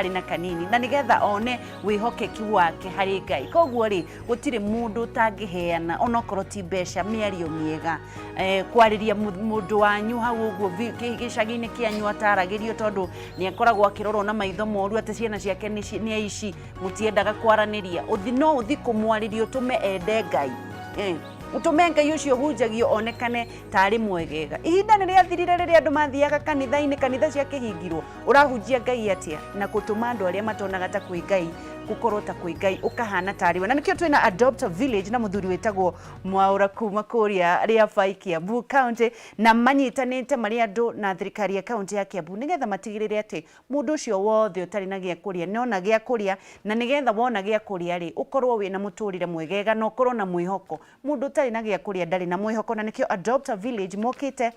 Arĩ na kanini na nĩgetha one wĩhokeki wake harĩ Ngai. Koguo rĩ, gũtirĩ mũndũ ũtangĩheana onokorwo ti mbeca, mĩario mĩega, kwarĩria mũndũ wanyu hau ũguo gĩcagi-inĩ kĩanyu ataragĩrio tondũ nĩ akoragwo akĩrorwo na maitho moru atĩ ciana ciake nĩ aici, mũtiendaga kwaranĩria. Ũthi no ũthi kũmwarĩria ũtũme ende Ngai. Ũtũme Ngai ũcio ũhunjagio onekane tarĩ mwegega. Ihinda nĩ rĩathirire rĩrĩa andũ mathiaga kanitha-inĩ, kanitha ciakĩhingirwo. Ũrahunjia Ngai atĩa na gũtũma andũ arĩa matonaga ta kwĩ Ngai gũkorwo ta kwĩ Ngai ũkahana tarĩ we. Na nĩkĩo twĩna Adopt a Village na mũthuri wĩtagwo Mwaũra kuma kũrĩa Rĩabai, Kiambu County, na manyitanĩte marĩ andũ na thirikari ya kaunti ya Kiambu nĩgetha matigĩrĩre atĩ mũndũ ũcio wothe ũtarĩ na gĩa kũrĩa nĩona gĩa kũrĩa, na nĩgetha wona gĩa kũrĩa rĩ, ũkorwo wĩna mũtũrĩre mwegega na ũkorwo na mwĩhoko. Mũndũ ũtarĩ na gĩa kũrĩa ndarĩ na mwĩhoko, na nĩkĩo Adopt a Village mokĩte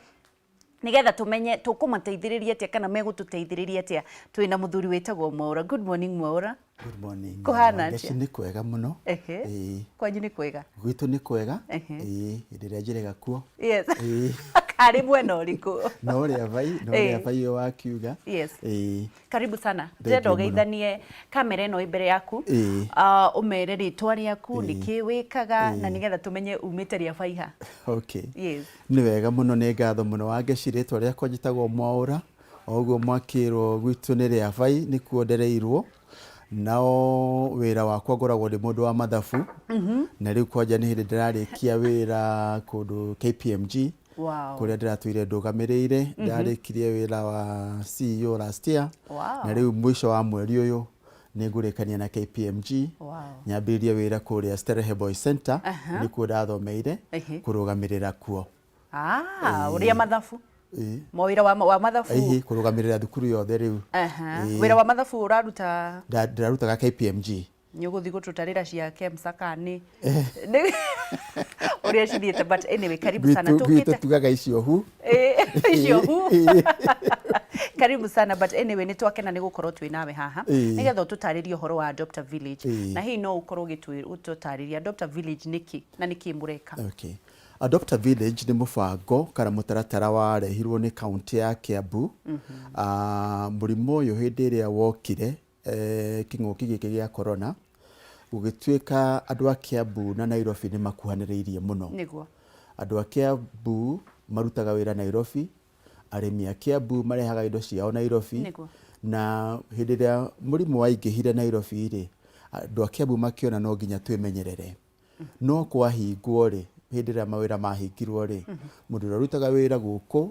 nĩgetha tũmenye tũkũmateithĩrĩria atĩa kana megũtũteithĩrĩria atĩa. Twĩna mũthuri wĩtagwo Mwaũra. Good morning, Mwaũra. Good morning. Kũhana Wangeci? atĩa? Nĩ kwega mũno. Ĩĩ. Kwanyu nĩ kwega? Gwitũ nĩ kwega. Ĩĩ, hĩndĩ ĩrĩa njĩrĩga kuo. Ĩĩ. Karĩ mwena ũrĩkũ? No rĩa vai, no rĩa vai ũyũ wakiuga. Ĩĩ. Karibu sana. Thank Ndĩrenda you mũno. ũgeithanie kamera ĩno ĩ mbere yaku. Ũmere rĩtwa rĩaku, nĩkĩ wĩkaga, na nĩgetha tũmenye umĩte rĩa baiha. Okay. Nĩ wega mũno, nĩ ngatho mũno, Wangeci. Rĩtwa rĩakwa njĩtagwo Mwaũra, o ũguo mwakĩrwo gwitũ nĩ Rĩabai, nĩkuo ndereirwo. Nao wĩra wakwa ngoragwo ndĩ mũndũ wa mathabu, na rĩu kwanja nĩ hĩndĩ ndĩrarĩkia wĩra kũndũ KPMG, kũrĩa ndĩratũire ndũgamĩrĩire. Ndarĩkirie wĩra wa CEO last year, na rĩu mũico wa mweri ũyũ nĩ ngũrĩkania na KPMG, nyambĩrĩrie wĩra kũrĩa Starehe Boys Center, nĩkuo ndathomeire, kũrũgamĩrĩra kuo. Ah, ũrĩa mathabu. Mawĩra wa mathabu. Ĩhĩ, kũrũgamĩrĩra thukuru yothe rĩu. Wĩra wa mathabu ũraruta? Ndĩrarutaga KPMG. Nĩ ũgũthiĩ gũtũtarĩra cia KEMSA kana nĩ ũrĩa cithiĩte, but anyway, karibu sana. Gwitũ tugaga icio hu. Icio hu. Karibu sana, but anyway nĩ twakena nĩ gũkorwo twĩ nawe haha nĩgetha ũtũtarĩrie ũhoro wa Adopt a Village, na hihi no ũkorwo ũgĩtũtarĩria Adopt a Village nĩkĩ na nĩkĩ mũreka? Okay. Adopt a Village nĩ mũbango kana mũtaratara warehirwo nĩ kaunti ya Kiambu. Mũrimũ ũyũ hĩndĩ ĩrĩa wokire, kĩng'ũki gĩkĩ gĩa corona, gũgĩtuĩka andũ a Kiambu na Nairobi nĩ makuhanĩrĩirie mũno. Andũ a Kiambu marutaga wĩra Nairobi, arĩmi a Kiambu marehaga indo ciao Nairobi, na hĩndĩ ĩrĩa mũrimũ waingĩhire Nairobi rĩ, andũ a Kiambu makĩona no nginya twĩmenyerere. No kwahingwo rĩ, hĩndĩ ĩrĩa mawĩra mahingirwo rĩ, mũndũ ũrĩa ũrutaga wĩra gũkũ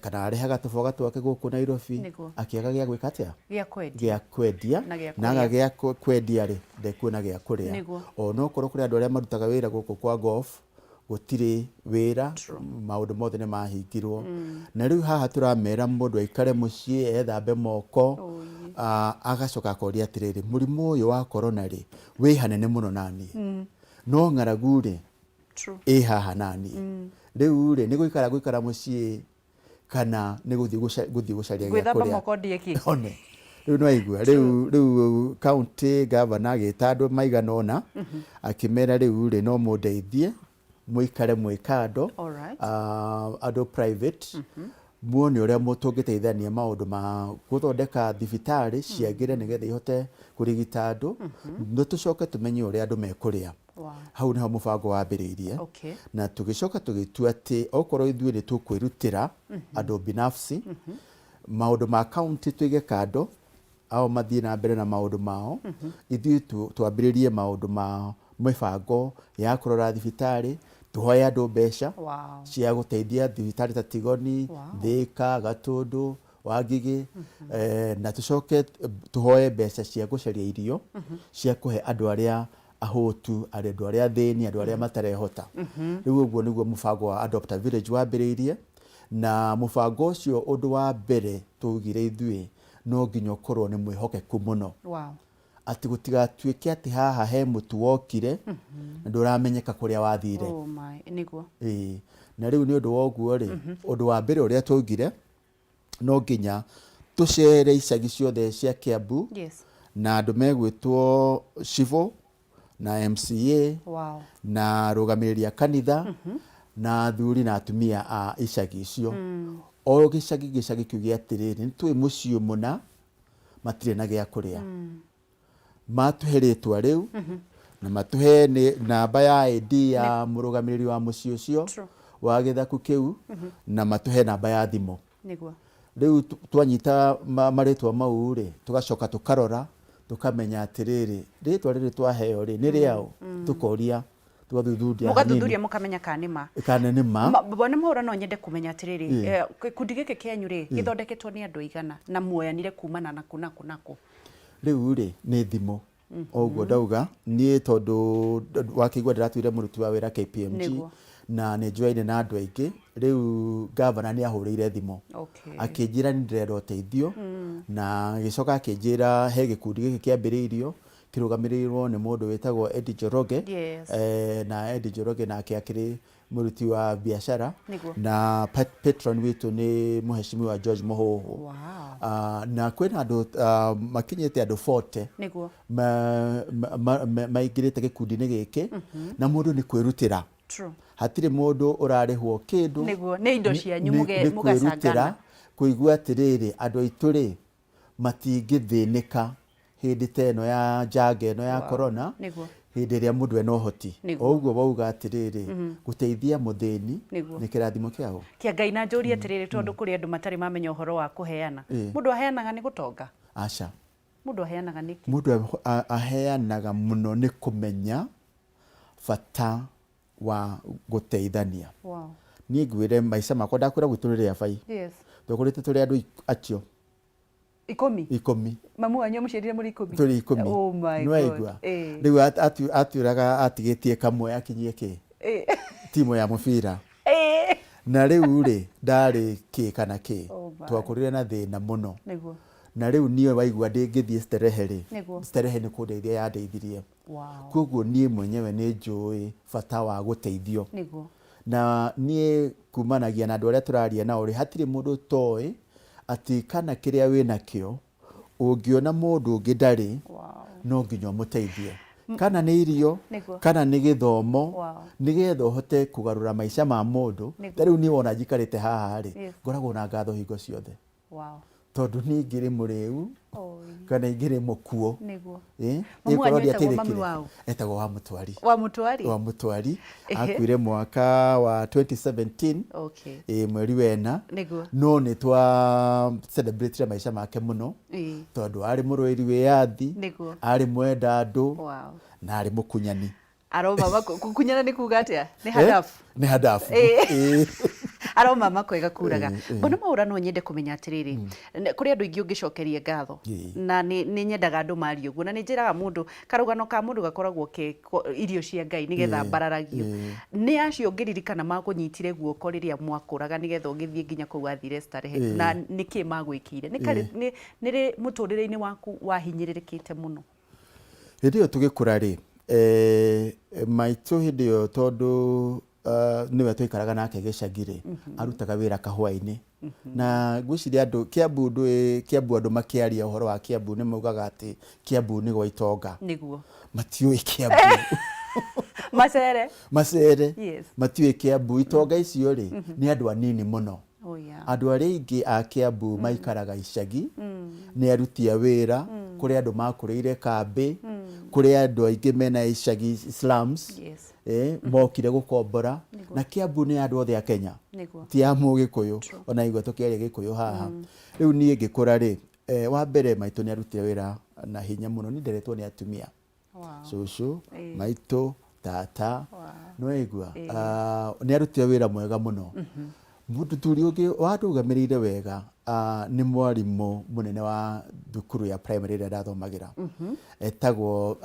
kana arehaga tũboga twake gũkũ Nairobi, akĩaga gĩa gwĩka atĩa? Gĩa kwendia. Gĩa kwendia. Na aga gĩa kwendia rĩ, ndekuona gĩa kũrĩa. Ona okorwo kũrĩ andũ arĩa marutaga wĩra gũkũ kwa golf, gũtirĩ wĩra, maũndũ mothe nĩ mahingirwo. Na rĩu haha tũramera mũndũ aikare mũciĩ, ethambe moko, agacoka akoria atĩrĩrĩ, mũrimũ ũyũ wa corona rĩ, wĩ hanene mũno naniĩ, no ng'aragu rĩ, ĩ haha naniĩ. Rĩu rĩ, nĩ gũikara gũikara mũciĩ kana nĩ gũthiĩ gũthiĩ gũcaria gĩa Gwĩthamba kũrĩa? moko ndĩe kĩ? One. Rĩu nĩ waigua, rĩu county governor agĩta andũ maigana ũna, akĩmera rĩu rĩ, no mũndeithie mũikare mwĩ kando, andũ private, muone ũrĩa tũngĩteithania maũndũ ma gũthondeka thibitarĩ ciagĩre nĩgetha ihote kũrigita andũ, na tũcoke tũmenye ũrĩa andũ mekũrĩa. Hau nĩho mũbango wambĩrĩirie. Na tũgĩcoka tũgĩtua atĩ okorwo ithuĩ nĩ tũkwĩrutĩra andũ binafsi, maũndũ ma county tũige kando, ao mathiĩ na mbere na maũndũ mao, ithuĩ twambĩrĩrie maũndũ ma mĩbango ya kũrora thibitarĩ, tũhoe andũ mbeca cia gũteithia thibitarĩ ta Tigoni, Thĩka, Gatũndũ, Wangigĩ, na tũcoke tũhoe mbeca cia gũcaria irio cia kũhe andũ arĩa ahũtu, andũ arĩa athĩni, andũ arĩa matarehota. Rĩu ũguo nĩguo mũbango wa Adopt a Village wambĩrĩirie, na mũbango ũcio ũndũ wa mbere twaugire ithuĩ no nginya ũkorwo nĩ mwĩhokeku mũno. Atĩ gũtigatuĩke atĩ haha he mũtu wokire na ndũramenyeka kũrĩa wathire. Oh my, nĩguo. Ĩĩ. Na rĩu nĩ ũndũ wa ũguo rĩ, ũndũ wa mbere ũrĩa twaugire, no nginya tũcere icagi ciothe cia Kiambu, na andũ megwĩtwo cibũ na MCA, na arũgamĩrĩri a kanitha, na athuri na atumia a icagi icio. O gĩcagi gĩcagi kiuge atĩrĩrĩ, nĩ tũĩ mũciĩ mũna. Matirĩ na gĩa kũrĩa. Matũhe rĩtwa rĩu na matũhe nĩ namba ya ID ya mũrũgamĩrĩri wa mũciĩ ũcio wa gĩthaku kĩu, na matũhe namba ya thimũ. Rĩu twanyita marĩtwa mau rĩ, tũgacoka tũkarora, tũkamenya atĩrĩrĩ, rĩtwa rĩrĩ twaheo rĩ, nĩ rĩaũ? Tũkoria, tũgathuthuria hanini. Mũgathuthuria mũkamenya kana nĩ ma. Kana nĩ ma. Bwana Mwaũra, no nyende kũmenya atĩrĩrĩ, gĩkundi gĩkĩ kĩanyu rĩ, gĩthondeketwo nĩ andũ aigana na muoyanire kumana na kũ na kũ na kũ? Rĩu rĩ, nĩ thimũ. O ũguo ndauga, niĩ tondũ wakĩigua ndĩratuire mũruti wa wĩra KPMG, na nĩ njoyaine na andũ aingĩ, rĩu ngavana nĩ ahũrĩire thimũ. Akĩnjĩra nĩ ndĩrenda ũteithio, na agĩcoka akĩnjĩra he gĩkundi gĩkĩ kĩambĩrĩirio, kĩrũgamĩrĩirwo nĩ mũndũ wĩtagwo Eddie Njoroge. Na Eddie Njoroge nake akĩrĩ mũruti wa biacara. Na patron witũ nĩ Mheshimiwa George Mũhũhũ. Na kwĩna andũ makinyĩte andũ 40 maingĩrĩte gĩkundi-inĩ gĩkĩ, na mũndũ nĩ kwĩrutĩra. Hatirĩ mũndũ ũrarĩhwo kĩndũ. Nĩ indo cianyu Nĩ kwĩrutĩra, kũigua atĩrĩrĩ, andũ aitũ rĩ, matingĩthĩnĩka hĩndĩ ta ĩno ya njanga ĩno ya corona, hĩndĩ ĩrĩa mũndũ ena ũhoti. O ũguo wauga atĩrĩrĩ, gũteithia mũthĩni nĩ kĩrathimo kĩaũ? Kĩa Ngai. Na njũrie atĩrĩrĩ, tondũ kũrĩ andũ matarĩ mamenya ũhoro wa kũheana. Mũndũ aheanaga nĩ gũtonga? Aca. Mũndũ aheanaga nĩkĩ? Mũndũ aheanaga mũno nĩ kũmenya bata wa gũteithania. Niĩ ngwĩre maica makwa, ndakwĩra gwitũ nĩ rĩa bai. Twakũrĩte tũrĩ andũ acio. 10? 10. Mamu wanyu amũciarire mũrĩ 10? Tũrĩ 10. Oh my God. Nĩwaigua? Rĩu atwĩraga atigĩtie kamwe akinyie kĩ? Timu ya mũbira. Na rĩu rĩ, ndarĩ kĩ kana kĩ. Twakũrire na thĩna mũno. Na rĩu niĩ waigua ndĩngĩthiĩ starehe rĩ, starehe nĩ kũndeithia yandeithirie. Koguo niĩ mwenyewe nĩ njũĩ bata wa gũteithio. Na niĩ kumanagia na andũ arĩa tũraria nao rĩ, hatirĩ mũndũ ũtoĩ atĩ kana kĩrĩa wĩnakĩo, ũngĩona mũndũ ũngĩ ndarĩ, no nginya ũmũteithie. Kana nĩ irio, kana nĩ gĩthomo, nĩgetha ũhote kũgarũra maica ma mũndũ. Ta rĩu niĩ wona njikarĩte haha rĩ, ngoragwo na ngatho hingo ciothe. Tondũ niĩ ingĩrĩ mũrĩu, kana ingĩrĩ mũkuũ. Mamu wanyu Ĩkorwo etagwo mami ndiateithĩkire. Waũ? Etagwo wa Mũtwari. Wa Mũtwari? Wa Mũtwari. Akuire mwaka wa 2017, mweri wena. No nĩ twa celebrate maica make mũno, tondũ arĩ mũrũĩri wĩyathi, arĩ mwenda andũ, na arĩ mũkunyani. Aroma kukunyana nĩ kuga atĩa? Nĩ hadafu? Nĩ hadafu. Aroma makwega kuraga. Bwana Mwaũra, no nyende kũmenya atĩrĩrĩ, kũrĩ andũ aingĩ ũngĩcokeria ngatho, na nĩ nyendaga andũ marie ũguo, na nĩ njĩraga mũndũ karũgano ka mũndũ gakoragwo ke irio cia Ngai nĩgetha mbararagio. Nĩ acio ũngĩririkana makũnyitire guoko rĩrĩa mwakũraga nĩgetha ũgĩthiĩ nginya kũu wathire starehe, na nĩkĩ magwĩkĩire? Nĩ rĩ mũtũrĩre-inĩ waku wahinyĩrĩrĩkĩte mũno? Hĩndĩ ĩyo tũgĩkũra rĩ, maitũ hĩndĩ ĩyo tondũ nĩwe twaikaraga nake gĩcagi rĩ, arutaga wĩra kahũa-inĩ. Na ngwĩciria andũ Kiambu ndũĩ Kiambu, andũ makĩaria ũhoro wa Kiambu nĩ maugaga atĩ Kiambu nĩ gwa itonga. Matiũĩ Kiambu. Macere. Macere. Matiũĩ Kiambu. Itonga icio rĩ, nĩ andũ anini mũno. Andũ arĩa aingĩ a Kiambu maikaraga icagi, nĩ aruti a wĩra, kũrĩ andũ makũrĩire kambĩ, kũrĩ andũ aingĩ mena icagi slums, mokire gũkombora, na Kiambu nĩ andũ othe a Kenya, ti ya Mũgĩkũyũ, ona igua tũkĩaria Gĩkũyũ haha. Rĩu niĩ ngĩkũra rĩ, wa mbere maitũ nĩ arutire wĩra na hinya mũno, niĩ nderetwo nĩ atumia. Cũcũ, maitũ, tata, nĩwaigua? Nĩ arutire wĩra mwega mũno. Mũthuri ũngĩ wandũgamĩrĩire wega nĩ mwarimũ mũnene wa thukuru ya primary ĩrĩa ndathomagĩra. Etagwo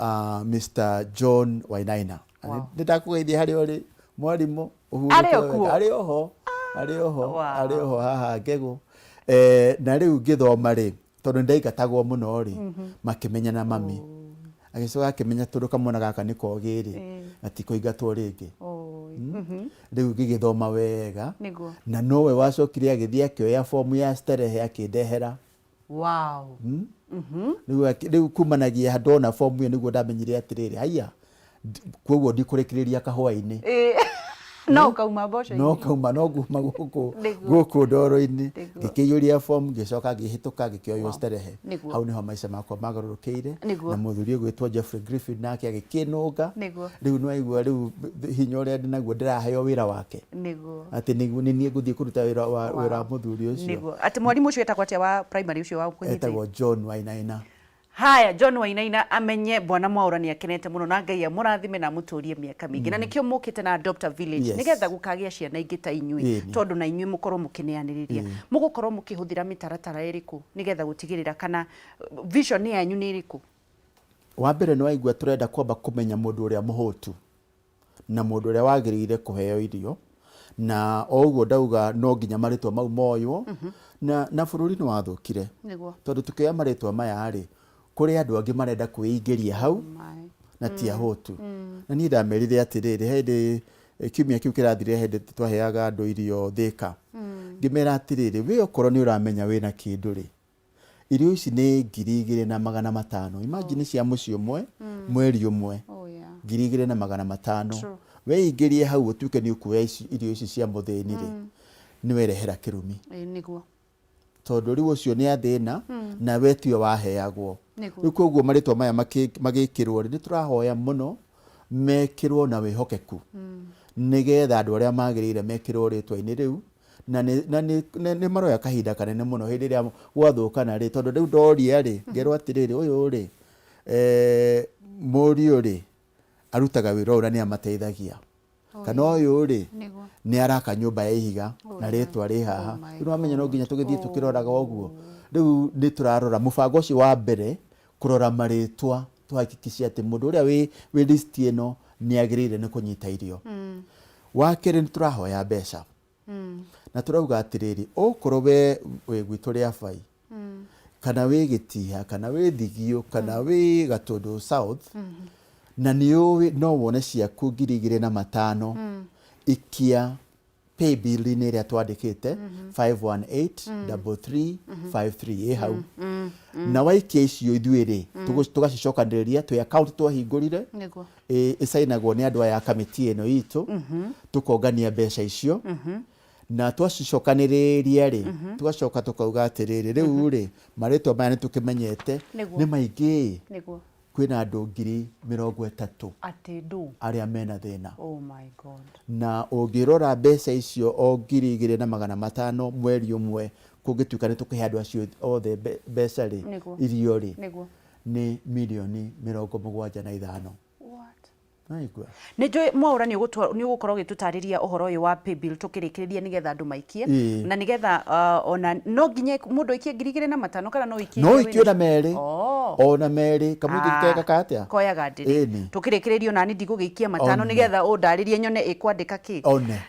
Mr. John Wainaina. Nĩ ndakũgeithia harĩa ũrĩ mwarimũ, ũhurũke Arĩ o wega. kuo? Arĩ oho, arĩ oho, arĩ oho haha Ngegũ. Na rĩu ngĩthoma rĩ, tondũ nĩ ndaingatagwo mũno rĩ, makĩmenya na mami. Agĩcoka akĩmenya tondũ kamwana gaka nĩ kogĩ rĩ, gatikũingatwo rĩngĩ. Rĩu ngĩgĩthoma wega, na nowe wacokire agĩthiĩ akĩoya bomu ya starehe akĩndehera. Rĩu kumanagia ndona bomu ĩyo nĩguo ndamenyire atĩrĩrĩ, haiya, koguo ndikũrĩkĩrĩria kahũa-inĩ. No ũkauma mboco-inĩ. No kauma no nguma gũkũ Nĩguo. gũkũ ndoro-inĩ. Nĩguo. Ngĩkĩiyũria form, ngĩcoka ngĩhĩtũka, ngĩkĩoywo Starehe. Nĩguo. Hau nĩho maica makwa magarũrũkĩire. Nĩguo. Na mũthuri ũgwĩtwo Jeffrey Griffin nake agĩkĩnũnga. Nĩguo. Rĩu nĩwaigua rĩu hinya ũrĩa ndĩnaguo ndĩraheo wĩra wake. Nĩguo. Atĩ nĩguo nĩ niĩ ngũthiĩ kũruta wĩra wa wĩra wa mũthuri ũcio. Nĩguo. Atĩ mwarimũ ũcio etagwo atĩa wa primary ũcio wa kũnyita? Etagwo John Wainaina. Haya, John Wainaina amenye Bwana Mwaũra nĩ akenete mũno na Ngai amũrathime na amũtũrie mĩaka mĩingĩ. Na nĩkĩo mũkĩte na Adopt a Village nĩgetha gũkagĩa ciana ingĩ ta inyuĩ tondũ na inyuĩ mũkorwo mũkĩneanĩrĩria. Mũgũkorwo mũkĩhũthĩra mĩtaratara ĩrĩkũ nĩgetha gũtigĩrĩra kana vision yanyu nĩ ĩrĩkũ? Wa mbere nĩ waigua tũrenda kwamba kũmenya mũndũ ũrĩa mũhũtu na mũndũ ũrĩa wagĩrĩire kũheo irio, na o ũguo ndauga no nginya marĩtwa mau moywo, na bũrũri nĩ wathũkire. Tondũ tũkĩoya marĩtwa maya rĩ, kũrĩ andũ angĩ marenda kwĩingĩria hau na ti ahũtu. Na niĩ ndamerire atĩrĩrĩ, he hĩndĩ kiumia kĩu kĩrathirire he hĩndĩ twaheaga andũ irio Thĩka, ngĩmera atĩrĩrĩ, we okorwo nĩ ũramenya wĩna kĩndũ rĩ, irio ici nĩ 2500. Imagine cia mũciĩ ũmwe, mweri ũmwe. 2500. Weingĩrie hau ũtuĩke nĩ ũkuoya irio ici cia mũthĩni rĩ, nĩ werehera kĩrumi. Nĩguo. Tondũ rĩu ũcio nĩ athĩna na we tiwe waheagwo. Rĩu koguo marĩtwa maya magĩkĩrwo rĩ, nĩ tũrahoya mũno mekĩrwo na wĩhokeku. Nĩgetha andũ arĩa magĩrĩire mekĩrwo rĩtwa-inĩ rĩu, na nĩ maroya kahinda kanene mũno hĩndĩ ĩrĩa gwathũkana rĩ, tondũ rĩu ndoria rĩ, ngerwo atĩrĩrĩ, ũyũ rĩ, mũriũ rĩ, arutaga wĩra ũyũ na nĩ amateithagia. Kana ũyũ rĩ, nĩ araka nyũmba ya ihiga na rĩtwa rĩ haha. Rĩu wamenya no nginya tũgĩthiĩ tũkĩroraga ũguo. Rĩu nĩ tũrarora mũbango ũcio wa mbere, kũrora marĩtwa tũhakikice atĩ mũndũ ũrĩa wĩ list ĩno nĩ agĩrĩire nĩ kũnyita irio. Wa kerĩ nĩ tũrahoya mbeca. Na tũrauga atĩrĩrĩ, okorwo we wĩ gwitũ Rĩabai, kana wĩ Gĩtiha, kana wĩ Thigio, kana wĩ Gatũndũ South, na nĩ ũĩ no wone ciaku 2500, ikia pay bill-inĩ ĩrĩa twandĩkĩte 518 33 53 ĩ hau. Na waikia icio ithuĩ rĩ, tũgacicokanĩrĩria twĩ account twahingũrire, ĩcainagwo nĩ andũ aya a kamĩtĩ ĩno itũ, tũkongania mbeca icio, na twacicokanĩrĩria rĩ, tũgacoka tũkauga atĩrĩrĩ, rĩu rĩ, marĩtwa maya nĩ tũkĩmenyete, nĩ maingĩ, kwĩna andũ 30,000 arĩa mena thĩna. Na ũngĩrora mbeca icio o 2500 mweri ũmwe, kũngĩtuĩka nĩ tũkũhe andũ acio othe mbeca rĩ, irio rĩ, nĩ mirioni 75. Naigua. Nĩ njũĩ Mwaũra nĩ ũgũkorwo ũgĩtũtarĩria ũhoro ũyũ wa paybill tũkĩrĩkĩrĩria nĩgetha andũ maikie. Na nĩgetha ona no nginya mũndũ aikie 2500 kana no aikie No aikie ona merĩ. Ona merĩ. Kamũingĩ kega ka atĩa? Koyaga ndĩrĩ. Tũkĩrĩkĩrĩria ona niĩ ndigũgĩikia matano nĩgetha ũndarĩrie nyone ĩkwandĩka kĩ.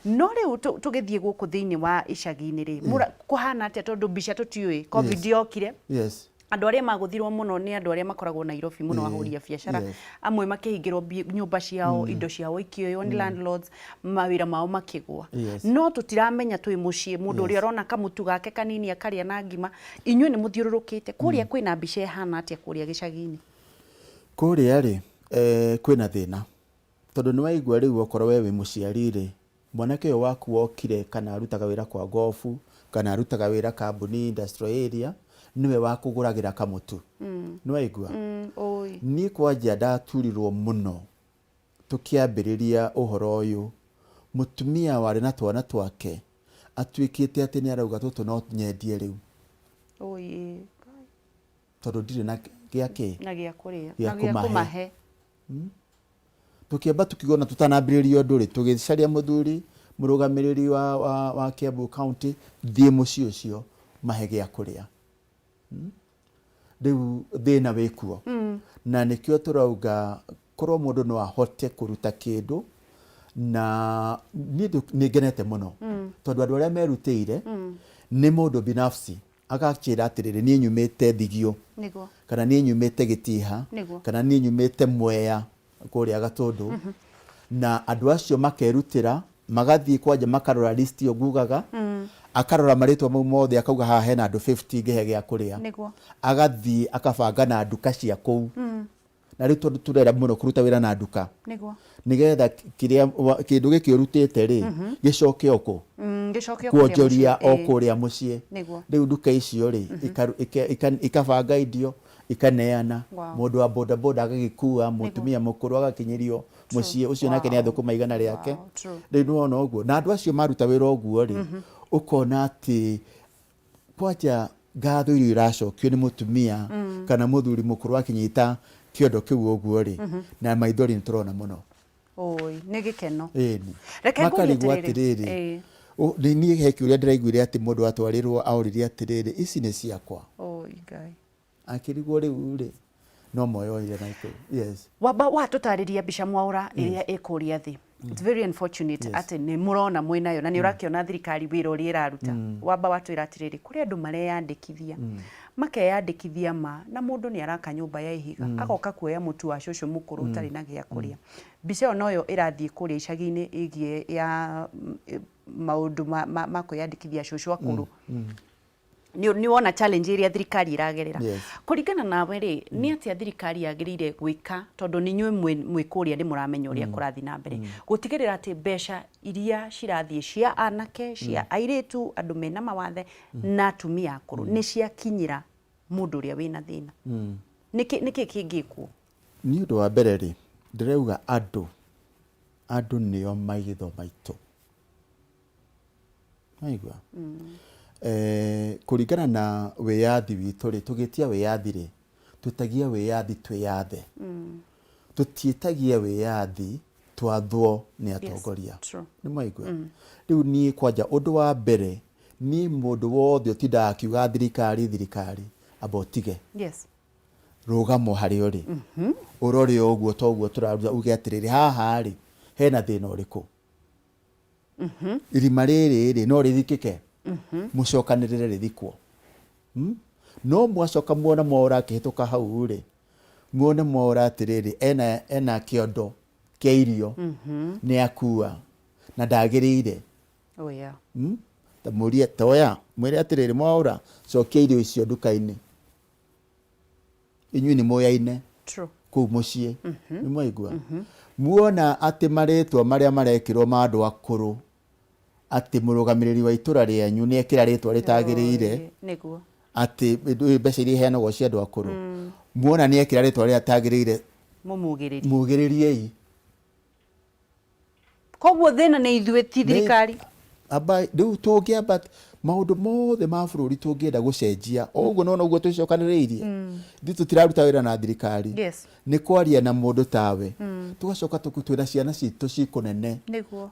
No rĩu tũgĩthiĩ gũkũ thĩinĩ wa icagi-inĩ rĩ, kũhana atĩa tondũ mbica tũtiũĩ, Covid yokire. Andũ arĩa magũthirwo mũno nĩ andũ arĩa makoragwo Nairobi mũno, ahũri a biacara. Amwe makĩhingĩrwo nyũmba ciao, indo ciao ikĩoywo nĩ landlords, mawĩra mao makĩgũa. No tũtiramenya twĩ mũciĩ, mũndũ ũrĩa ũrona kamũtu gake kanini akarĩa na ngima, inyuĩ nĩ mũthiũrũrũkĩte. Kũrĩa kwĩna mbica ĩhana atĩa kũrĩa gĩcagi-inĩ? Kũrĩa rĩ, kwĩna thĩna. Tondũ nĩ waigua rĩu okorwo we wĩ mũciari rĩ, mwanake ũyũ waku wokire kana arutaga wĩra kwa ngobu, kana arutaga wĩra kambuni industrial area, nĩwe wakũgũragĩra kamũtu. Nĩ waigua? Niĩ kwanja ndaturirwo mũno tũkĩambĩrĩria ũhoro ũyũ, mũtumia warĩ na twana twake atuĩkĩte atĩ nĩ arauga tũtũ no nyendie rĩu. Tondũ ndirĩ na gĩa kĩ? Na gĩa kũrĩa. Gĩa Na gĩa kũmahe. kũmahe. Tũkĩamba tũkiuga ona tũtanambĩrĩria ũndũ rĩ, tũgĩcaria mũthuri mũrũgamĩrĩri wa Kiambu County, thiĩ mũciĩ ũcio mahe gĩa kũrĩa. Rĩu thĩna wĩkuo. Na nĩkĩo tũrauga korwo mũndũ no ahote kũruta kĩndũ, na niĩ nĩ ngenete mũno. Tondũ andũ arĩa merutĩire nĩ mũndũ binafsi agakĩra atĩrĩrĩ, niĩ nyumĩte Thigio, kana niĩ nyumĩte Gĩtiha, kana niĩ nyumĩte Mwea kũrĩa Gatũndũ, na andũ acio makerutĩra magathiĩ kwanja makarora list ĩyo ngugaga, akarora marĩtwa mau mothe akauga haha hena andũ 50 ngĩhe gĩa kũrĩa. Agathiĩ akabanga na nduka cia kũu. Na rĩu tondũ tũrenda mũno kũruta wĩra na nduka, Nĩguo. nĩgetha kĩrĩa kĩndũ gĩkĩ ũrutĩte rĩ, gĩcoke o kũ Gĩcoke o kũrĩa kuonjoria mũciĩ. O kũrĩa mũciĩ. Rĩu nduka icio rĩ, ikabanga indo, ikaneana. Mũndũ wa bodaboda agagĩkua, mũtumia mũkũrũ agakinyĩrio mũciĩ ũcio, nake nĩ athũkũma 100 rĩake. True. Rĩu nĩwona ũguo, na andũ acio maruta wĩra ũguo rĩ, ũkona atĩ kwanja ngatho iria iracokio nĩ mũtumia kana mũthuri mũkũrũ akinyita kĩondo kĩu ũguo rĩ, na maithori nĩ tũrona mũno. Oi, nĩ gĩkeno. Ĩni. Reke ngũrie Makarigwo atĩrĩrĩ. Atĩrĩrĩ, nĩ niĩ he kĩũria ndĩraiguire atĩ mũndũ atwarirwo aoririe atĩrĩrĩ, "Ici nĩ ciakwa?" Oi Ngai. Akĩrigwo rĩu rĩ, no moyoire na ikũrũ, yes. Wamba watũtarĩria mbica, Mwaũra, ĩrĩa ĩkũrĩa thĩ. It's very unfortunate atĩ nĩ mũrona mwĩnayo na nĩ ũrakĩona thirikari wĩra ũrĩa ĩraruta. Wamba watwĩra atĩrĩrĩ, kũrĩ andũ mareyandĩkithia, makeyandĩkithia ma na mũndũ nĩ araka nyũmba ya ihiga, agoka kuoya mũtu wa cũcũ mũkũrũ ũtarĩ na gĩa kũrĩa. Mbica ĩyo noyo ĩrathiĩ kũrĩa icagi-inĩ ĩgiĩ ya maũndũ ma kwĩyandĩkithia cũcũ akũrũ. Nĩ wona challenge ĩrĩa thirikari ĩragerera. Kũringana nawe rĩ, nĩ atĩa thirikari yagĩrĩire gwĩka, tondũ nĩ inyuĩ mwĩ kũrĩa nĩ mũramenya ũrĩa kũrathiĩ na mbere, gũtigĩrĩra atĩ mbeca iria cirathiĩ cia anake, cia airĩtu, andũ mena mawathe na atumia akũrũ nĩ ciakinyĩra mũndũ ũrĩa wĩna thĩna? Nĩkĩ kĩngĩkwo? Nĩ ũndũ wa mbere rĩ, ndĩrauga andũ nĩo maitho maitũ. Waigua? Kũringana na wĩyathi witũ rĩ, tũgĩtia wĩyathi rĩ, twĩtagia wĩyathi twĩyathe. Tũtiĩtagia wĩyathi twathwo nĩ atongoria. True. Nĩ mwaigua? Rĩu niĩ kwanja ũndũ wa mbere, niĩ mũndũ wothe ũtindaga akiuga thirikari, thirikari, amba ũtige. Rũgamo harĩa ũrĩ, ũrore ũguo toguo tũraruta, uge atĩrĩrĩ, haha rĩ, hena thĩna ũrĩkũ? Irima rĩrĩ rĩ, no rĩthikĩke? Mũcokanĩrĩre rĩthikwo. No mwacoka muona Mwaũra akĩhĩtũka hau rĩ, muone Mwaũra atĩrĩrĩ, ena kĩondo kĩa irio nĩ akua na ndagĩrĩire. Ta mũrie, toya mwĩre atĩrĩrĩ, "Mwaũra, cokia irio icio nduka-inĩ." Inyuĩ nĩ mũyaine kũu mũciĩ. Nĩ mwaigua? Muona atĩ marĩtwa marĩa marekĩrwo ma andũ akũrũ, atĩ mũrũgamĩrĩri wa itũra rĩanyu nĩ ekĩra rĩtwa rĩtagĩrĩire, Oi, nĩguo. atĩ mbeca iria iheanagwo cia andũ akũrũ, muona nĩ ekĩra rĩtwa rĩrĩa rĩtagĩrĩire, Mũmugĩrĩrie. Mugĩrĩriei. Koguo thĩna nĩ ithuĩ, ti thirikari. Amba rĩu tũngĩamba maũndũ mothe ma bũrũri tũngĩenda gũcenjia o ũguo, nona ũguo twĩcokanĩrĩirie, ithuĩ tũtiraruta wĩra na thirikari. Nĩ kwaria na mũndũ tawe, tũgacoka twĩna ciana citũ ci kũnene.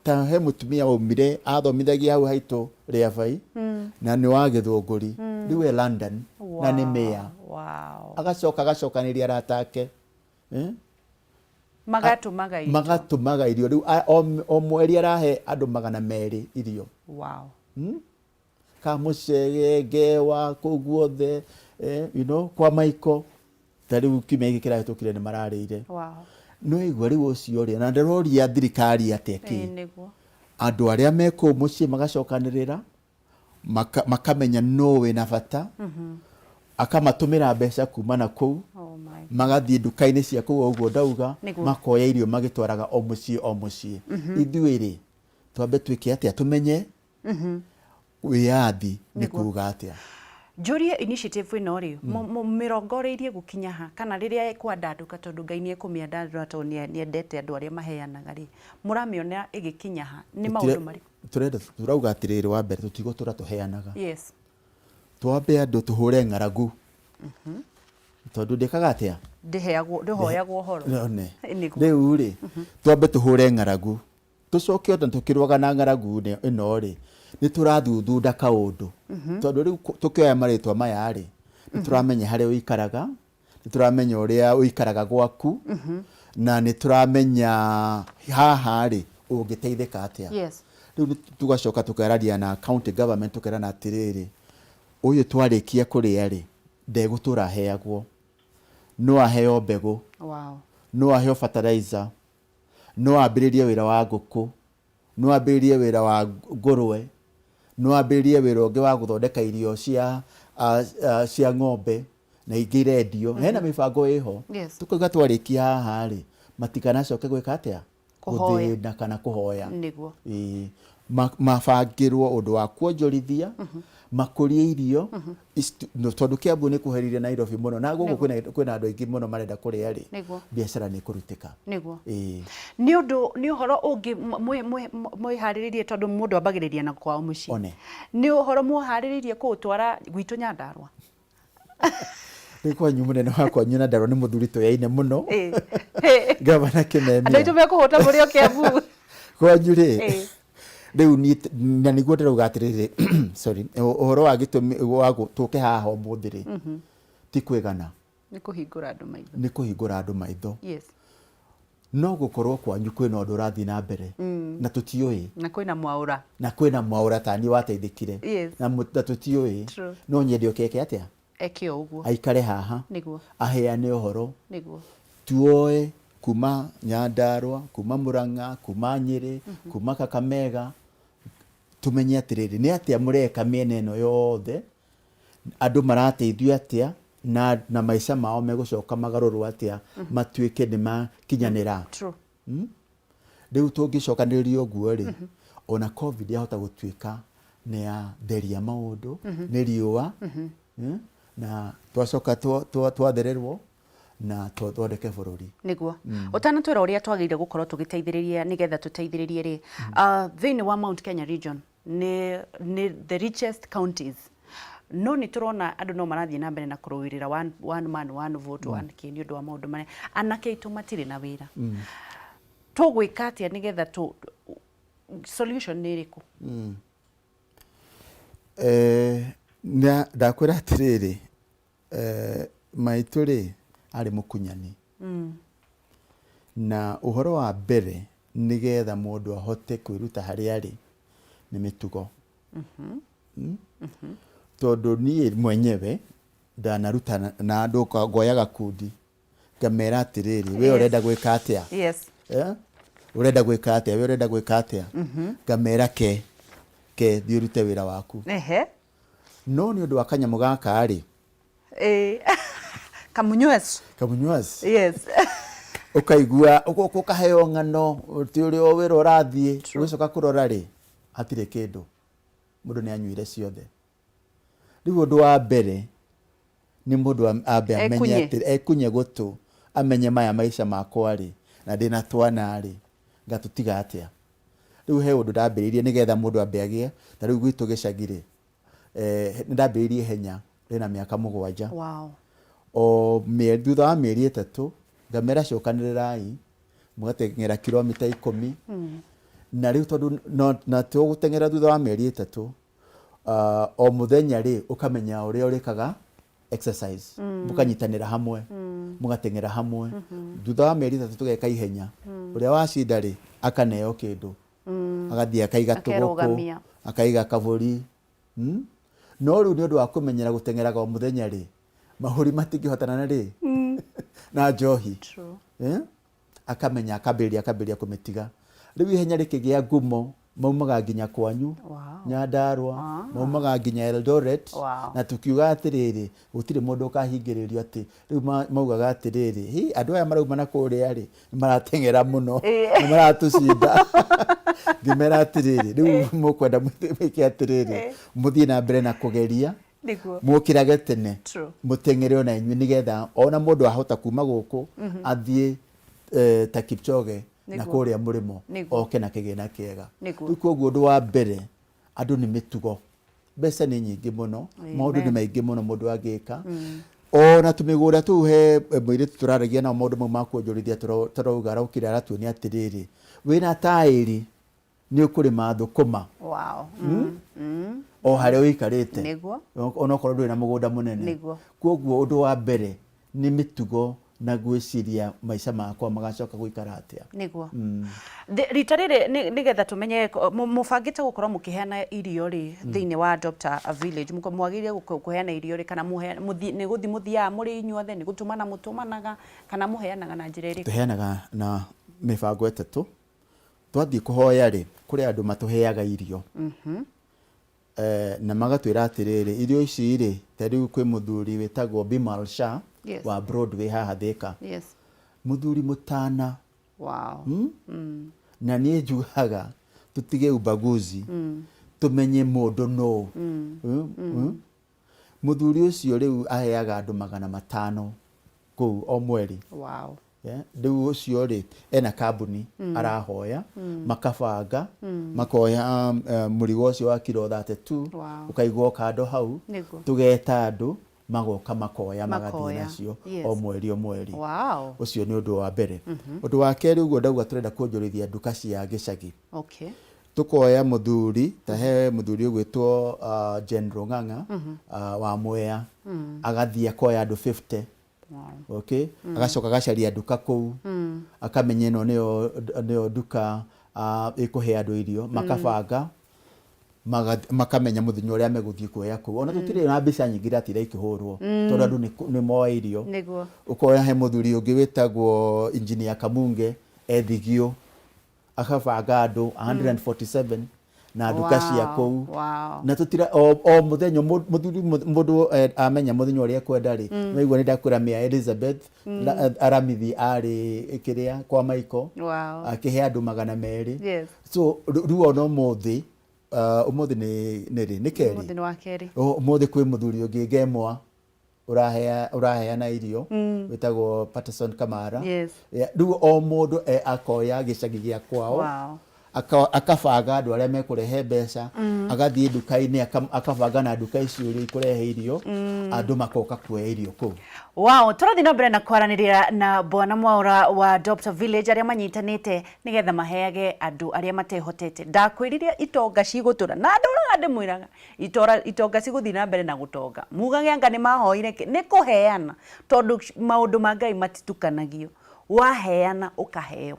Ta he mũtumia waumire athomithagia hau haitũ Rĩabai, na nĩ wa Gĩthũngũri, rĩu e London na nĩ mayor. Agacoka agacokanĩria arata ake, eh? Magatũmaga irio. Magatũmaga irio. Rĩu o mweri arahe andũ 200 irio. Kamũcege, ngewa, kũu guothe, kwa Maiko, ta rĩu kiumia gĩkĩ kĩrahĩtũkire nĩ mararĩire. No igua rĩu ũcio rĩ, na ndĩroria thirikari atĩa kĩ? Andũ arĩa me kũu mũciĩ magacokanĩrĩra, makamenya nũ wĩna bata, akamatũmĩra mbeca kuma na kũu. Oh my. Magathiĩ nduka-inĩ cia kũu ũguo ndauga, makoya irio magĩtwaraga o mũciĩ o mũciĩ. Ithuĩ rĩ, twambe twĩke atĩa tũmenye wĩyathi nĩ kuga atĩa? Njũrie, initiative ĩno rĩ, mĩrongoreirie gũkinya ha, kana rĩrĩa ĩkwandandũka, tondũ Ngai nĩ ekũmĩandandũra, tondũ nĩ endete andũ arĩa maheanaga rĩ, mũramĩona ĩgĩkinya ha? Nĩ maũndũ marĩkũ? Tũrenda, tũrauga atĩrĩrĩ, wa mbere tũtigũtũra tũheanaga. Twambe andũ tũhũre ng'aragu, tondũ ndĩkaga atĩa? Ndĩheagwo, ndĩhoyagwo ũhoro. None. Nĩguo. Rĩu rĩ, twambe tũhũre ng'aragu, tũcoke ona tũkĩrũaga na ng'aragu ĩno rĩ, nĩ tũrathuthunda kaũndũ, tondũ rĩu tũkĩoya marĩtwa maya rĩ, nĩ tũramenya harĩa ũikaraga, nĩ tũramenya ũrĩa ũikaraga gwaku, na nĩ tũramenya haha rĩ, ũngĩteithĩka atĩa. Rĩu tũgacoka tũkararia na county government, tũkerana atĩrĩrĩ, ũyũ twarĩkia kũrĩa rĩ, ndegũtũra aheagwo, no aheo mbegũ, no aheo fertilizer, no ambĩrĩrie wĩra wa ngũkũ, no ambĩrĩrie wĩra wa ngũrwe, no ambĩrĩrie wĩra ũngĩ wa gũthondeka irio cia ng'ombe. Na ingĩ irendio, hena mĩbango ĩho. Tũkauga twarĩkia haha rĩ, matikanacoke gwĩka atĩa? Kũhoya. Gũthĩna kana kũhoya. Nĩguo. Ĩĩ. Mabangĩrwo ũndũ wa kuonjorithia, makũrie irio, tondũ Kiambu nĩ kuhĩrĩirie Nairobi mũno, na gũkũ kwĩna andũ aingĩ mũno marenda kũrĩa rĩ, biacara nĩ ĩkũrutĩka. Nĩguo. Ĩĩ. Nĩ ũndũ, nĩ ũhoro ũngĩ mwĩharĩrĩirie, tondũ mũndũ ambagĩrĩria na kwao mũciĩ. One. Nĩ ũhoro mũharĩrĩirie kũũtwara gwitũ Nyandarũa? Rĩu kwanyu, mũnene wa kwanyu Nyandarũa nĩ mũthuri tũyaine mũno. Gavana Kĩmemia. Andũ aitũ mekũhũta mũrĩ o Kiambu. Kwanyu rĩ, rĩu niĩ na nĩguo ndĩrauga atĩrĩrĩ, sorry, ũhoro wa gĩtũmi wa tũke haha ũmũthĩ rĩ, ti kwĩgana. Nĩ kũhingũra andũ maitho. Nĩ kũhingũra andũ maitho. No gũkorwo kwanyu kwĩna ũndũ ũrathiĩ na mbere na tũtiũĩ. Na kwĩna mwaũra. Na kwĩna mwaũra ta niĩ wateithĩkire. Na tũtiũĩ. No nyende oke eke atĩa? Eke o ũguo. Aikare haha. Nĩguo. Aheane ũhoro. Nĩguo. Tuoe kuma Nyandarũa, kuma Murang'a, kuma Nyĩrĩ, kuma Kakamega, tumenye atĩrĩrĩ, nĩ atĩa mũreka mĩena ĩno yothe, andũ marateithio atĩa, na maica mao megũcoka magarũrwo atĩa, matuĩke nĩ makinyanĩra. Rĩu tũngĩcokanĩrĩria ũguo rĩ, ona COVID yahota gũtuĩka nĩ yatheria maũndũ, nĩ riũa, na twacoka twathererwo na twathondeke bũrũri. Nĩguo. Ũtanatwĩra ũrĩa twagĩrĩire gũkorwo tũgĩteithĩrĩria nĩgetha tũteithĩrĩrie rĩ, thĩinĩ wa Mount Kenya region nĩ the richest counties, no nĩ tũrona andũ no marathiĩ na mbere na kũrũĩrĩra one man one vote, one kĩ, nĩ ũndũ wa maũndũ marĩa anake aitũ matirĩ na wĩra. Tũgwĩka atĩa nĩgetha tũ solution nĩ ĩrĩkũ? Na ndakwĩra atĩrĩrĩ, maitũ rĩ, arĩ mũkunyani. Na ũhoro wa mbere nĩgetha mũndũ ahote kwĩruta harĩa arĩ nĩ mĩtugo. Tondũ niĩ mwenyewe ndanaruta na andũ, ngoya gakundi ngamera atĩrĩrĩ, we ũrenda gwĩka atĩa? Ũrenda gwĩka atĩa? We ũrenda gwĩka atĩa? Ngamera ke thiĩ ũrute wĩra waku. No nĩ ũndũ wa kanyamũ gaka rĩ, Kamunyues. Kamunyuas. Ũkaigua ũkaheo ng'ano ti ũrĩa wĩra ũrathiĩ, ũgĩcoka kũrora rĩ, hatirĩ kĩndũ, mũndũ nĩ anyuire ciothe. Rĩu ũndũ wa mbere nĩ mũndũ ambe amenye Ekunye. atĩ ekunye gũtũ, amenye maya maica makwa rĩ, na ndĩna twana rĩ, ngatũtiga atĩa. Rĩu he ũndũ ndambĩrĩirie nĩgetha mũndũ ambe agĩe ta rĩu gwitũ gĩcagi rĩ, nĩ ndambĩrĩirie ihenya rĩna mĩaka 7. O mĩeri, thutha wa mĩeri 3, ngamera cokanĩrĩrai mũgateng'era kilomita 10. Na rĩu tondũ no, na tũgũteng'era thutha wa mĩeri 3, o mũthenya rĩ, ũkamenya ũrĩa ũrĩkaga exercise, mũkanyitanĩra hamwe, mũgateng'era hamwe. Thutha wa mĩeri 3 tũgeka ihenya, ũrĩa wacinda rĩ, akaneo kĩndũ, agathiĩ akaiga tũgũkũ, Akerũgamia. Akaiga kabũri. No rĩu nĩ ũndũ wa kũmenyera gũteng'eraga o mũthenya rĩ, mahũri matingĩhotana na rĩ na njohi. Akamenya, akambĩrĩria kũmĩtiga. Rĩu ihenya rĩkĩgĩa ngumo, maumaga nginya kwanyu Nyandarũa, maumaga nginya Eldoret. Na tukiuga atĩrĩrĩ, gũtirĩ mũndũ ũkahingĩrĩrio atĩ rĩu maugaga atĩrĩrĩ, hi andũ aya marauma na kũrĩa rĩ, nĩ marateng'era mũno, nĩ maratũcinda. Ngĩmera atĩrĩrĩ, rĩu mũkwenda mwĩke atĩrĩrĩ, mũthiĩ na mbere na kũgeria, mũkĩrage tene, mũteng'ere ona inyuĩ, nĩgetha ona mũndũ ahota kuma gũkũ athiĩ ta Kipchoge na kũrĩa mũrĩmo, oke na kĩgĩna kĩega. Rĩu koguo ũndũ wa mbere andũ nĩ mĩtugo. Mbeca nĩ nyingĩ mũno, maũndũ nĩ maingĩ mũno mũndũ angĩka. Ona tũmĩgũnda tũu, he mũirĩtu tũraragia nao maũndũ mau ma kuonjorithia, tũrauga araukire aratuonia atĩrĩrĩ, wĩna taĩri nĩ ũkũrĩma thũkũma o harĩa ũikarĩte, onokorwo ndũrĩ na mũgũnda mũnene. Koguo ũndũ wa mbere nĩ mĩtugo na gwĩciria maica makwa magacoka gũikara atĩa. Nĩguo. Rita rĩrĩ nĩgetha tũmenye mũbangĩte gũkorwo mũkĩheana irio rĩ thĩinĩ wa Adopt a Village, mwagĩrĩire kũheana irio rĩ, kana nĩ gũthiĩ mũthiaga mũrĩ inyuothe, nĩ gũtũmana mũtũmanaga, kana mũheanaga na njĩra ĩrĩkũ? Tũheanaga na mĩbango 3. Twathiĩ kũhoya rĩ, kũrĩ andũ matũheaga irio. Na magatwĩra atĩrĩrĩ, irio ici rĩ, ta rĩu kwĩ mũthuri wĩtagwo Bimal Shah wa Broadway haha Thĩka. Mũthuri mũtana. Na niĩ njugaga tũtige ubaguzi, tũmenye mũndũ nũ. Mũthuri ũcio rĩu aheaga andũ 500 kũu o mweri. Yeah, rĩu ũcio rĩ ena kambuni arahoya, makabanga, makoya mũrigo ũcio wa kiro 32 ũkaigwo kando hau. Tũgeta andũ magoka makoya magathiĩ Makoya. nacio o mweri o mweri. Ũcio nĩ ũndũ wa mbere. Ũndũ wa kerĩ, ũguo ndauga, tũrenda kuonjorithia nduka cia gĩcagi. Tukoya mũthuri ta he mũthuri ũgwĩtwo General Ng'ang'a wa Mwea, agathiĩ akoya andũ 50. Okay, agacoka agacaria nduka kũu, akamenya ĩno nĩyo nduka ĩkũhe andũ irio, makabanga, makamenya mũthenya ũrĩa megũthiĩ kuoya kũu. Ona tũtirĩ na mbica nyingĩ iratira ikĩhũrwo tondũ andũ nĩ moe irio. Ũkoya he mũthuri ũngĩ wĩtagwo Engineer Kamunge Ethigio, akabanga andũ 147 na nduka cia kũu. Na tutira o mũthenya mũthuri mũndũ amenya mũthenya ũrĩa ekwenda rĩ, waigua nĩ ndakwĩra Mĩa Elizabeth Aramithi arĩ kĩrĩa kwa Michael akĩhe andũ 200. So rĩu ona ũmũthĩ, ũmũthĩ nĩ rĩ? Nĩ kerĩ. Ũmũthĩ nĩ wa kerĩ. Ũmũthĩ kwĩ mũthuri ũngĩ ngemwa ũraheana irio wĩtagwo Patterson Kamara. Yeah, rĩu o mũndũ akoya gĩcagi gĩa kwao, akabanga andũ arĩa mekũrehe mbeca, agathiĩ nduka-inĩ, akabanga na nduka icio iria ikũrehe irio, andũ makoka kuoya irio kũu. Wow, tũrathiĩ na mbere na kwaranĩria na Bwana Mwaura wa Adopt a Village arĩa manyitanĩte nĩgetha maheage andũ arĩa matehotete. Ndakwĩrire itonga cigũtũra na ndũraga ndĩmwĩraga itora itonga cigũthiĩ na mbere na gũtonga. Mugage anga nĩ mahoire kĩ? Nĩ kũheana, tondũ maũndũ ma Ngai matitukanagio. Waheana ũkaheo.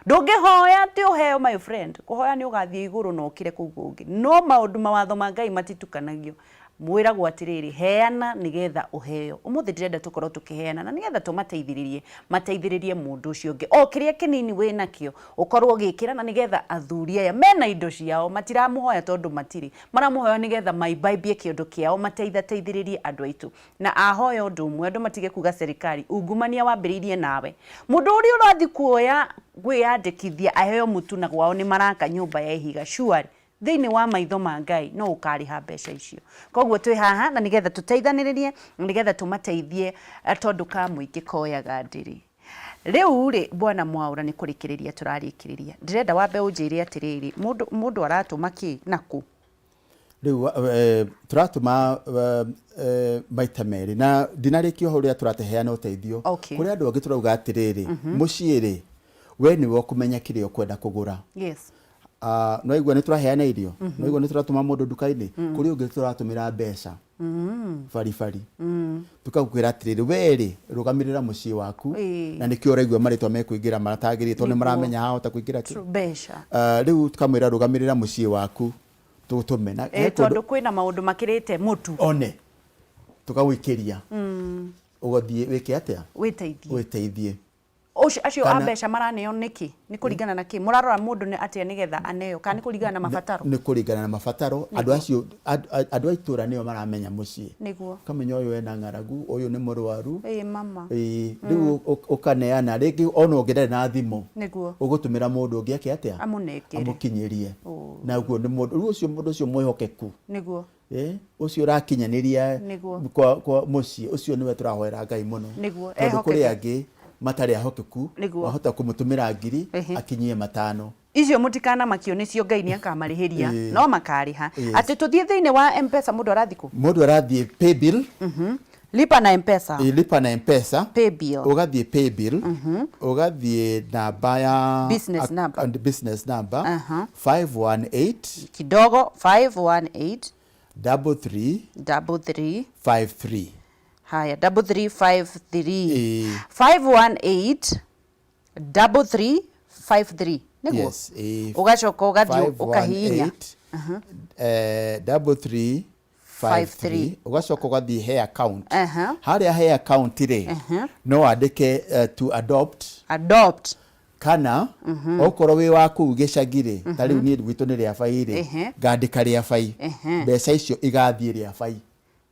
Ndũngĩhoya atĩ ũheo, my friend, kũhoya nĩ ũgathiĩ igũrũ na ũkĩre kũu kũngĩ. No maũndũ mawatho ma Ngai matitukanagio. Mwĩragwo atĩrĩrĩ, heana nĩgetha ũheo. Ũmũthĩ ndĩrenda tũkorwo tũkĩheana na nĩgetha tũmateithĩrĩrie, mateithĩrĩrie mũndũ ũcio ũngĩ. O kĩrĩa kĩnini wĩnakĩo, ũkorwo ũgĩkĩra na nĩgetha athuri aya mena indo ciao, matiramũhoya tondũ matirĩ. Maramũhoya nĩgetha maimbaimbie kĩondo kĩao, mateithateithĩrĩrie andũ aitũ. Na ahoya ũndũ ũmwe, andũ matige kuga serikali, ungumania wambĩrĩirie nawe. Mũndũ ũrĩa ũrathiĩ kuoya kwĩyandĩkithia aheo mũtu na gwao nĩ maraka nyũmba ya ihiga, surely thĩinĩ wa maitho ma Ngai no ũkarĩha mbeca icio. Koguo twĩ haha na nĩgetha tũteithanĩrĩrie na nĩgetha tũmateithie, tondũ ka mũingĩ koyaga ndĩrĩ. Rĩu rĩ, Bwana Mwaũra, nĩ kũrĩkĩrĩria tũrarĩkĩrĩria. Ndĩrenda wambe ũnjĩre atĩrĩrĩ, mũndũ mũndũ aratũma kĩ na kũ? Rĩu tũratũma maita merĩ na ndinarĩkia ũhoro ũrĩa tũrateheana ũteithio. Kũrĩ andũ angĩ tũrauga atĩrĩrĩ, mũciĩ rĩ, we nĩwe ũkũmenya kĩrĩa ũkwenda kũgũra. No igua nĩ tũraheana irio, no igua nĩ tũratũma mũndũ nduka-inĩ, kũrĩ ũngĩ tũratũmĩra mbeca baribari, tũkakwĩra atĩrĩrĩ, we rĩ, rũgamĩrĩra mũciĩ waku. Na nĩkĩo ũraigua marĩtwa mekũingĩra matagĩrĩire tondũ nĩ maramenya hahota kũingĩra kĩ mbeca. Rĩu tũkamwĩra rũgamĩrĩra mũciĩ waku, tũtũme na he kũndũ tondũ kwĩna maũndũ makĩrĩte mũtu. One tũkagũikĩria ũgathiĩ wĩke atĩa? Wĩteithie. Wĩteithie. Ũcio acio a mbeca maraneo nĩkĩ? Nĩ kũringana na kĩ? Mũrarora mũndũ nĩ atĩa nĩgetha aneo kana nĩ kũringana na mabataro? Nĩ kũringana na mabataro. Andũ acio, andũ a itũra nĩo maramenya mũciĩ. Ũkamenya ũyũ ena ng'aragu, ũyũ nĩ mũrwaru. Ĩĩ mama. Ĩĩ, rĩu ũkaneana rĩngĩ ona ũngĩ ndarĩ na thimũ. Ũgũtũmĩra mũndũ ũngĩ eke atĩa? Amũnengere. Amũkinyĩrie. Na ũguo nĩ mũndũ, rĩu ũcio mũndũ ũcio mwĩhokeku. Ũcio ũrakinyanĩria kwa mũciĩ ũcio nĩwe tũrahoera Ngai mũno. Tondũ kũrĩ angĩ matarĩ ahokeku, wahota kũmũtũmĩra ngiri akinyie 5. Icio mũtikanamakio nĩcio, Ngai nĩ akamarĩhĩria, no makarĩha. Atĩ tũthiĩ thĩinĩ wa M-Pesa, mũndũ arathiĩ kũ? Mũndũ arathiĩ paybill. Lipa na M-Pesa. Lipa na M-Pesa. Paybill. Ũgathiĩ paybill, ũgathiĩ namba ya business number. Business number 518 Kidogo, 518. 33 33 53. Haya, 3353. 518 3353, nĩguo? Yes, ĩĩ. Ũgacoka ũgathiĩ ũkahihinya. 518 33 53, ũgacoka ũgathiĩ he account. Harĩa he account rĩ, no wandĩke to adopt adopt. Kana okorwo wĩ wa kũu gĩcagi rĩ, ta rĩu niĩ gwitũ nĩ Rĩabai rĩ, ngandĩka Rĩabai, mbeca icio igathiĩ Rĩabai.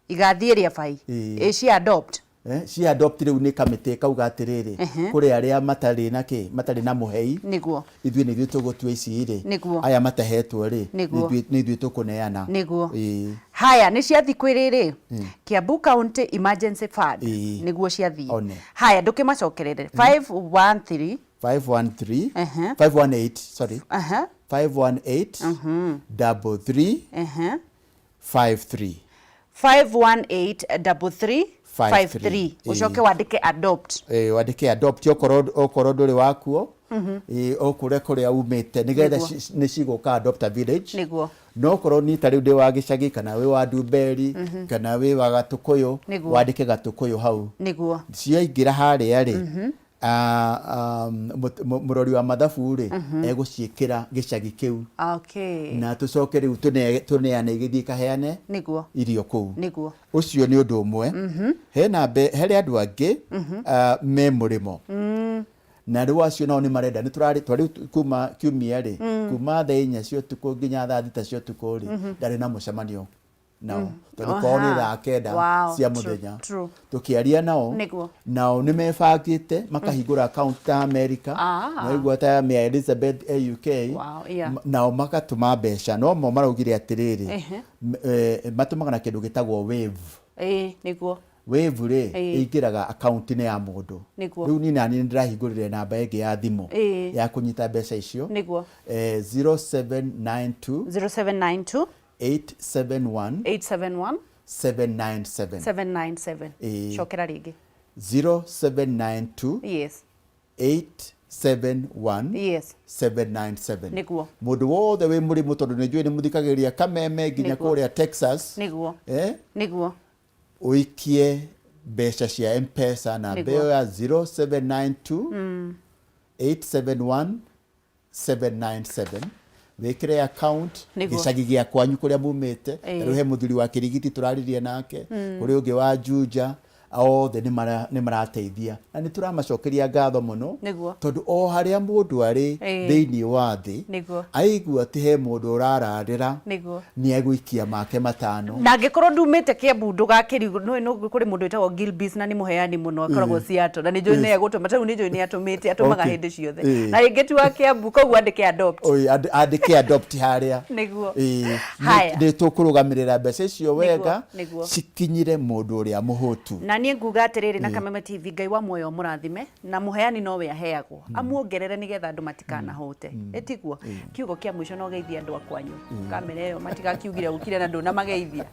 Igathiĩ Rĩabai. Ĩĩ. Ĩ cia adopt. Eh, cia adopt rĩu nĩ kamĩtĩ kauga atĩrĩrĩ, kũrĩ arĩa matarĩ na kĩ, matarĩ na mũhei, ithuĩ nĩ ithuĩ tũgũtua ici rĩ, aya matahetwo rĩ, nĩ ithuĩ tũkũneana. Ĩĩ. Haya, nĩ ciathiĩ kwĩ rĩrĩ, Kiambu County Emergency Fund, nĩguo ciathiĩ. One. Haya, ndũkĩmacokerere. 513. 513. 518, sorry. 518 33 53. 518 33 53. 53. Ũcoke wandĩke adopt. Eh, wandĩke adopt okorwo okorwo ndũrĩ wakuo, okũrĩa kũrĩa umĩte, nĩgetha nĩ cigũka adopt a village. No okorwo ni ta rĩu ndĩ wa gĩcagi, kana wĩ wa Ndumberi, kana wĩ wa Gatũkũyũ, wandĩke Gatũkũyũ hau. Ciaingĩra harĩa rĩ, mũrori wa mathabu rĩ, egũciĩkĩra gĩcagi kĩu, na tũcoke rĩu tũneane igĩthiĩ ikaheane irio kũu. Ũcio nĩ ũndũ ũmwe. Hena harĩ andũ angĩ me mũrĩmo, na rĩu acio nao nĩ marenda, nĩ tũrarĩ twarĩ kuma kiumia rĩ, kuma thaa 4 cia ũtukũ nginya thaa 6 cia ũtukũ rĩ, ndarĩ na mũcemanio nao, tondũ kwao nĩ thaa 9 cia mũthenya. Tũkĩaria nao, nao nĩ mebangĩte makahingũra account ta America, na ta ya Mia Elizabeth e UK, nao magatũma mbeca, no mo maraugire atĩrĩrĩ, matũmaga na kĩndũ gĩtagwo Wave. Ĩĩ, nĩguo. Wave rĩ, ĩingĩraga akaunti-inĩ ya mũndũ. Rĩu niĩ naniĩ nĩ ndĩrahingũrire namba ĩngĩ ya thimũ ya kũnyita mbeca icio. 0792 0792 871 871 797. 797. Cokera rĩngĩ. 0792 871 797. Mũndũ wothe wĩ mũrĩmũ, tondũ nĩ njũĩ nĩ mũthikagĩrĩria Kameme nginya kũrĩa Texas, ũikie mbeca cia Mpesa namba ĩyo ya 0792 871 797, wĩkĩre account gĩcagi gĩa kwanyu kũrĩa mumĩte. Rĩu he mũthuri wa Kĩrigiti tũraririe nake, kũrĩ ũngĩ wa Juja, othe nĩ marateithia na nĩ tũramacokeria ngatho mũno, tondũ o harĩa mũndũ arĩ thĩinĩ wa thĩ, aigua atĩ he mũndũ ũrararĩra, nĩ egũikia make matano. Na angĩkorwo ndumĩte Kiambu, ndũgakĩrigwo nĩ kũrĩ mũndũ wĩtagwo Gilbis, na nĩ mũheani mũno, akoragwo Seattle, na nĩ njũĩ nĩ egũtũma. Tarĩu nĩ njũĩ nĩ atũmĩte, atũmaga hĩndĩ ciothe. Na rĩngĩ ti wa Kiambu, koguo andĩke adopt. Oi, andĩke adopt harĩa. Haya. Nĩ tũkũrũgamĩrĩra mbeca icio wega, cikinyire mũndũ ũrĩa mũhũtu. Na niĩ nguga atĩrĩrĩ, na Kameme TV, Ngai wa muoyo mũrathime, na mũheani nowe aheagwo, amuongerere nĩgetha andũ matikanahũte. Ĩtiguo kiugo kĩa mũico, no geithie andũ a kwanyu, kamera ĩyo matigakiugire ũkire na ndũnamageithia.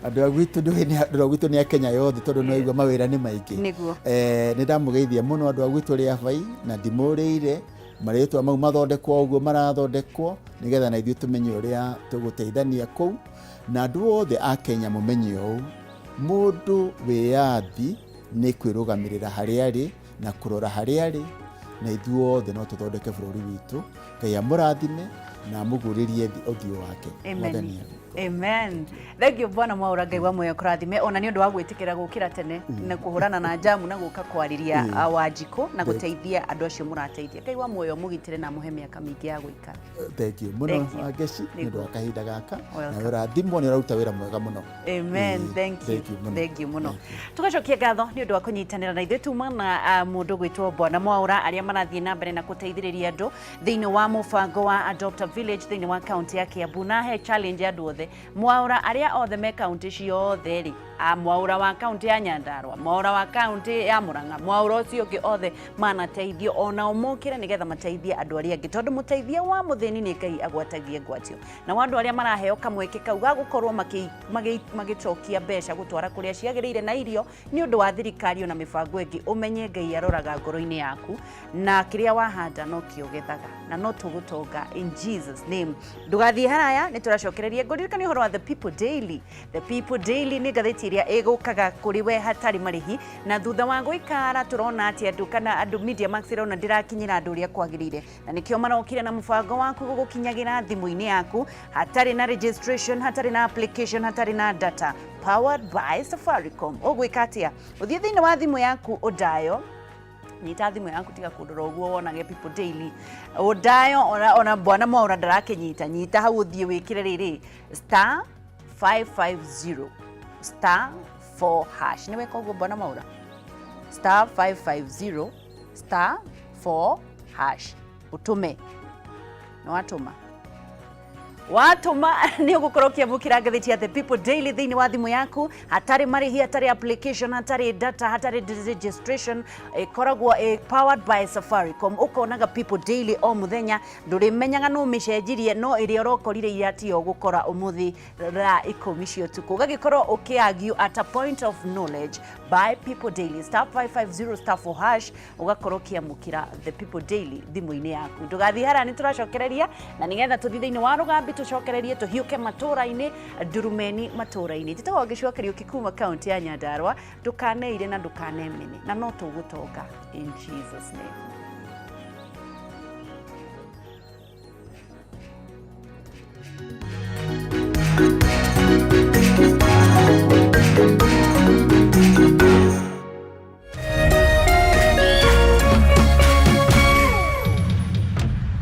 Andũ a gwitũ, ndũĩ nĩ andũ a gwitũ, nĩ a Kenya yothe, tondũ nĩ waigua mawĩra nĩ maingĩ. Nĩ ndamũgeithia mũno andũ a gwitũ Rĩabai, na ndimũrĩire marĩtwa mau mathondekwo ũguo marathondekwo, nĩgetha na ithuĩ tũmenye ũrĩa tũgũteithania kũu. Na andũ othe a Kenya, mũmenye ũũ, mũndũ wĩyathi nĩ kwĩrũgamĩrĩra harĩa arĩ na kũrora harĩa arĩ, na ithuothe no tũthondeke bũrũri witũ. Ngai amũrathime na amũguũrĩrie ũthiũ wake. Amen. Mwathani. Amen. Thank you, Bwana Mwaura, Ngai wa muoyo kũrathime ona nĩ ũndũ wa gwĩtĩkĩra gũkĩra tene na kũhũrana na njamu na gũka kwarĩria Wanjikũ na gũteithia andũ acio mũrateithia. Ngai wa muoyo mũgitĩre na mũhe mĩaka mĩingĩ ya gũikara. Thank you mũno, Thank you. Wangeci, nĩ ũndũ wa kahinda gaka. Welcome. Na ũrathimwo, nĩ ũraruta wĩra mwega mũno. Amen. Thank you. Thank you mũno. Thank you mũno. Tugacokia ngatho nĩ ũndũ wa kũnyitanĩra na ithuĩ. Tuma na mũndũ gwĩtwo Bwana Mwaura, arĩa marathiĩ na mbere na gũteithĩrĩria andũ thĩinĩ wa mũbango wa Adopt a Village thĩinĩ wa kaunti ya Kiambu. Na he challenge ya andũ othe, Mwaura arĩa othe me kaunti ciothe rĩ, Mwaura wa kaunti ya Nyandarua, Mwaura wa kaunti ya Murang'a, Mwaura ũcio ũngĩ othe manateithio onao mokĩre nĩgetha mateithie andũ arĩa angĩ, tondũ mũteithia wa mũthĩni nĩ Ngai agwatagie ngwatio. Na andũ arĩa maraheo kamweke kau ga gũkorwo magĩcokia mbeca gũtwara kũrĩa ciagĩrĩire na irio nĩ ũndũ wa thirikari ona mĩbango ĩngĩ, ũmenye Ngai aroraga ngoro-inĩ yaku, na kĩrĩa wahanda no kĩo gethaga, na no tũgũtonga in Jesus name. Ndũgathiĩ haraya, nĩ tũracokereria. Ngũririkania ũhoro wa The People Daily. The People Daily nĩ ngathĩti ĩrĩa ĩgũkaga kũrĩ we hatarĩ marĩhi, na thutha wa gũikara tũrona atĩ andũ kana andũ Media Max ĩrona ndĩrakinyĩra andũ ũrĩa kwagĩrĩire, na nĩkĩo marokire na mũbango waku gũgũkinyagĩra thimũ-inĩ yaku hatarĩ na registration, hatarĩ na application, hatarĩ na data, powered by Safaricom. Ũgwĩka atĩa? Ũthiĩ thĩinĩ wa thimũ yaku, ũdayo Nyita thimũ yaku, tiga kũndora ũguo, wonage People Daily ũndayo. Ona bwana Mwaura ndarakĩnyita. Nyita hau, ũthiĩ wĩkĩre rĩrĩ *550*4#. Nĩ weka ũguo, bwana Mwaura? *550*4# ũtũme. Nĩ watũma, watũma, nĩ ũgũkorwo ũkĩamũkĩra ngathĩti ya The People Daily thĩinĩ wa thimũ yaku, hatarĩ marĩhi, hatarĩ application, hatarĩ data, hatarĩ registration. Ĩkoragwo powered by Safaricom. Ũkonaga People Daily o mũthenya, ndũrĩmenyaga nũ mĩcenjirie, no ĩrĩa ũrokorire ira tiyo ũgũkora ũmũthĩ thaa 10 cia ũtukũ. Ũgagĩkorwo ũkĩargue at a point of knowledge by People Daily, *550*4#, ũgakorwo ũkĩamũkĩra The People Daily thimũ-inĩ yaku. Ndũgathiĩ haraya, nĩ tũracokereria na nĩgetha tũthiĩ thĩinĩ wa rũgambi, tũcokererie tũhiũke matũũra-inĩ, ndurumeni matũũra-inĩ. Njĩtagwo Ngĩcua Kariũki kuma kaunti ya Nyandarua. Ndũkaneire na ndũkanemene, na no tũgũtonga in Jesus name.